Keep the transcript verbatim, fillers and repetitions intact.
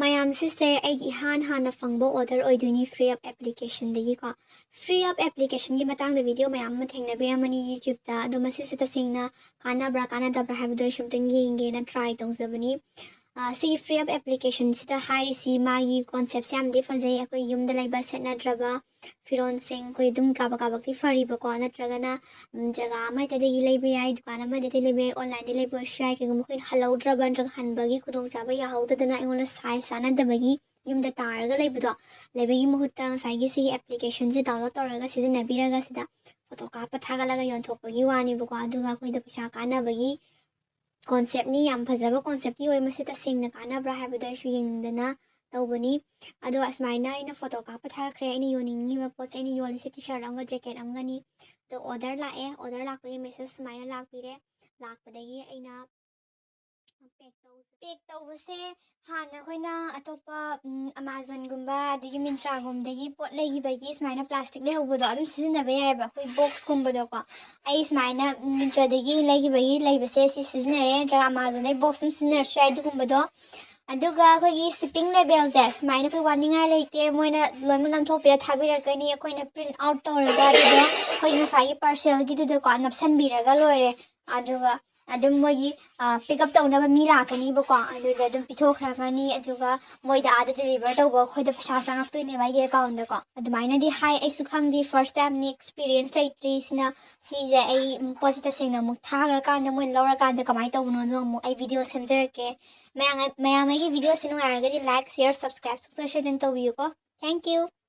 ꯃꯌꯥꯝ, ꯁꯤꯁꯦ ꯑꯩꯒꯤ ꯏꯍꯥꯟ ꯍꯥꯟꯅ ꯐꯪꯕ order ꯑꯣꯏꯗꯣꯏꯅꯤ Freehubb applicationꯗꯒꯤꯀꯣ꯫ Freehubb applicationꯒꯤ ꯃꯇꯥꯡꯗ video ꯃꯌꯥꯝ ꯑꯃ ꯊꯦꯡꯅꯕꯤꯔꯝꯃꯅꯤ YouTubeꯇ, ꯑꯗꯣ ꯃꯁꯤꯁꯦ ꯇꯁꯦꯡꯅ ꯀꯥꯟꯅꯕ꯭ꯔꯥ ꯀꯥꯟꯅꯗꯕ꯭ꯔꯥ ꯍꯥꯏꯕꯗꯣ ꯑꯩꯁꯨ ꯑꯝꯇꯪ ꯌꯦꯡꯒꯦꯅ try ꯇꯧꯖꯕꯅꯤ꯫ ꯑ, ꯁꯤꯒꯤ Freehubb applicationꯁꯤꯗ ꯍꯥꯏꯔꯤꯁꯤ ꯃꯥꯒꯤ conceptꯁꯦ ꯌꯥꯝꯗꯤ ꯐꯖꯩ꯫ ꯑꯩꯈꯣꯏ ꯌꯨꯝꯗ ꯂꯩꯕ ꯁꯦꯠꯅꯗ꯭ꯔꯕ ꯐꯤꯔꯣꯟꯁꯤꯡ ꯑꯩꯈꯣꯏ ꯑꯗꯨꯝ ꯀꯥꯕꯛ ꯀꯥꯕꯛꯇꯤ ꯐꯔꯤꯕꯀꯣ, ꯅꯠꯇ꯭ꯔꯒꯅ, ꯎꯝ, ꯖꯒꯥ ꯑꯃꯗꯒꯤ ꯂꯩꯕ ꯌꯥꯏ, ꯗꯨꯀꯥꯟ ꯑꯃꯗꯒꯤ ꯂꯩꯕ ꯌꯥꯏ, onlineꯗꯒꯤ ꯂꯩꯕ ꯑꯣꯏꯔꯁꯨ ꯌꯥꯏ꯫ ꯀꯩꯒꯨꯝꯕ ꯑꯩꯈꯣꯏꯅ ꯍꯜꯍꯧꯗ꯭ꯔꯕ ꯅꯠꯇ꯭ꯔꯒ ꯍꯟꯕꯒꯤ ꯈꯨꯗꯣꯡꯆꯥꯕ ꯌꯥꯍꯧꯗꯗꯅ ꯑꯩꯉꯣꯟꯗ size ꯆꯥꯟꯅꯗꯕꯒꯤ ꯌꯨꯝꯗ ꯇꯥꯔꯒ ꯂꯩꯕꯗꯣ, ꯂꯩꯕꯒꯤ ꯃꯍꯨꯠꯇ ꯉꯁꯥꯏꯒꯤ ꯁꯤꯒꯤ applicationꯁꯦ download ꯇꯧꯔꯒ ꯁꯤꯖꯤꯟꯅꯕꯤꯔꯒ ꯁꯤꯗ photo ꯀꯥꯞꯄ ꯊꯥꯒꯠꯂꯒ ꯌꯣꯟꯊꯣꯛꯄꯒꯤ ꯋꯥꯅꯦꯕꯀꯣ꯫ ꯑꯗꯨꯒ ꯑꯩꯈꯣꯏꯗ ꯄꯩꯁꯥ ꯀꯥꯟꯅꯕꯒꯤ conceptꯅꯤ, ꯌꯥꯝ ꯐꯖꯕ conceptꯇꯤ ꯑꯣꯏ꯫ ꯃꯁꯤ ꯇꯁꯦꯡꯅ ꯀꯥꯟꯅꯕ꯭ꯔꯥ ꯍꯥꯏꯕꯗꯣ ꯑꯩꯁꯨ ꯌꯦꯡꯅꯤꯡꯗꯅ ꯇꯧꯕꯅꯤ꯫ ꯑꯗꯣ ꯑꯁꯨꯃꯥꯏꯅ ꯑꯩꯅ photo ꯀꯥꯞꯄ ꯊꯥꯒꯠꯈ꯭ꯔꯦ꯫ ꯑꯩꯅ ꯌꯣꯟꯅꯤꯡꯉꯤꯕ ꯄꯣꯠꯁꯦ, ꯑꯩꯅ ꯌꯣꯜꯂꯤꯁꯦ T-shirt ꯑꯃꯒ jacket ꯑꯃꯒꯅꯤ꯫ ꯑꯗꯣ order ꯂꯥꯛꯑꯦ꯫ Order ꯂꯥꯛꯄꯒꯤ message ꯁꯨꯃꯥꯏꯅ ꯂꯥꯛꯄꯤꯔꯦ꯫ ꯂꯥꯛꯄꯗꯒꯤ ꯑꯩꯅ pack ꯇꯧ-, pack ꯇꯧꯕꯁꯦ ꯍꯥꯟꯅ ꯑꯩꯈꯣꯏꯅ ꯑꯇꯣꯞꯄ, ꯎꯝ, Amazonꯒꯨꯝꯕ ꯑꯗꯒꯤ Myntraꯒꯨꯝꯕꯗꯒꯤ ꯄꯣꯠ ꯂꯩꯈꯤꯕꯒꯤ ꯁꯨꯃꯥꯏꯅ plastic ꯂꯩꯍꯧꯕꯗꯣ ꯑꯗꯨꯝ ꯁꯤꯖꯤꯟꯅꯕ ꯌꯥꯏꯑꯕ, ꯑꯩꯈꯣꯏ boxꯀꯨꯝꯕꯗꯣꯀꯣ꯫ ꯑꯩ ꯁꯨꯃꯥꯏꯅ, ꯎꯝ, Myntraꯗꯒꯤ ꯂꯩꯈꯤꯕꯒꯤ ꯂꯩꯕꯁꯦ ꯁꯤ ꯁꯤꯖꯤꯟꯅꯔꯦ, ꯅꯠꯇ꯭ꯔꯒ Amazonꯗꯒꯤ box ꯑꯗꯨꯝ ꯁꯤꯖꯤꯟꯅꯔꯁꯨ ꯌꯥꯏ ꯑꯗꯨꯒꯨꯝꯕꯗꯣ꯫ ꯑꯗꯨꯒ ꯑꯩꯈꯣꯏꯒꯤ shipping labelꯁꯦ ꯁꯨꯃꯥꯏꯅ ꯑꯩꯈꯣꯏ ꯋꯥꯅꯤꯡꯉꯥꯏ ꯂꯩꯇꯦ, ꯃꯣꯏꯅ ꯂꯣꯏꯅꯃꯛ ꯅꯝꯊꯣꯛꯄꯤꯔ ꯊꯥꯕꯤꯔꯛꯀꯅꯤ꯫ ꯑꯩꯈꯣꯏꯅ print out ꯇꯧꯔꯒ ꯑꯗꯨꯗꯣ ꯑꯩꯈꯣꯏꯒꯤ ꯉꯁꯥꯏꯒꯤ parcelꯒꯤꯗꯨꯗꯀꯣ ꯅꯞꯁꯟꯕꯤꯔꯒ ꯂꯣꯏꯔꯦ꯫ ꯑꯗꯨꯒ ꯑꯗꯨꯝ ꯃꯣꯏꯒꯤ, ꯑ, pick up ꯇꯧꯅꯕ ꯃꯤ ꯂꯥꯛꯀꯅꯤꯕꯀꯣ, ꯑꯗꯨꯗ ꯑꯗꯨꯝ ꯄꯤꯊꯣꯛꯈ꯭ꯔꯒꯅꯤ꯫ ꯑꯗꯨꯒ ꯃꯣꯏꯗ ꯑꯥꯗ deliver ꯇꯧꯕ ꯑꯩꯈꯣꯏꯗ ꯄꯩꯁꯥ ꯆꯪꯉꯛꯇꯣꯏꯅꯦꯕ ꯑꯩꯒꯤ accountꯗꯀꯣ꯫ ꯑꯗꯨꯃꯥꯏꯅꯗꯤ ꯍꯥꯏ, ꯑꯩꯁꯨ ꯈꯪꯗꯦ, first timeꯅꯤ, experience ꯂꯩꯇ꯭ꯔꯤ꯫ ꯁꯤꯅ, ꯁꯤꯁꯦ ꯑꯩ, ꯎꯝ, ꯄꯣꯠꯁꯦ ꯇꯁꯦꯡꯅ ꯑꯃꯨꯛ ꯊꯥꯈ꯭ꯔꯀꯥꯟꯗ ꯃꯣꯏꯅ ꯂꯧꯔꯀꯥꯟꯗ ꯀꯃꯥꯏꯅ ꯇꯧꯕꯅꯣꯗꯣ ꯑꯃꯨꯛ ꯑꯩ video ꯁꯦꯝꯖꯔꯛꯀꯦ꯫ ꯃꯌꯥꯝ, ꯃꯌꯥꯝ ꯑꯩꯒꯤ videoꯁꯦ ꯅꯨꯡꯉꯥꯏꯔꯒꯗꯤ like, share, subscribe ꯁꯨꯡꯁꯣꯏ ꯁꯣꯏꯗꯅ ꯇꯧꯕꯤꯌꯨꯀꯣ꯫ Thank you꯫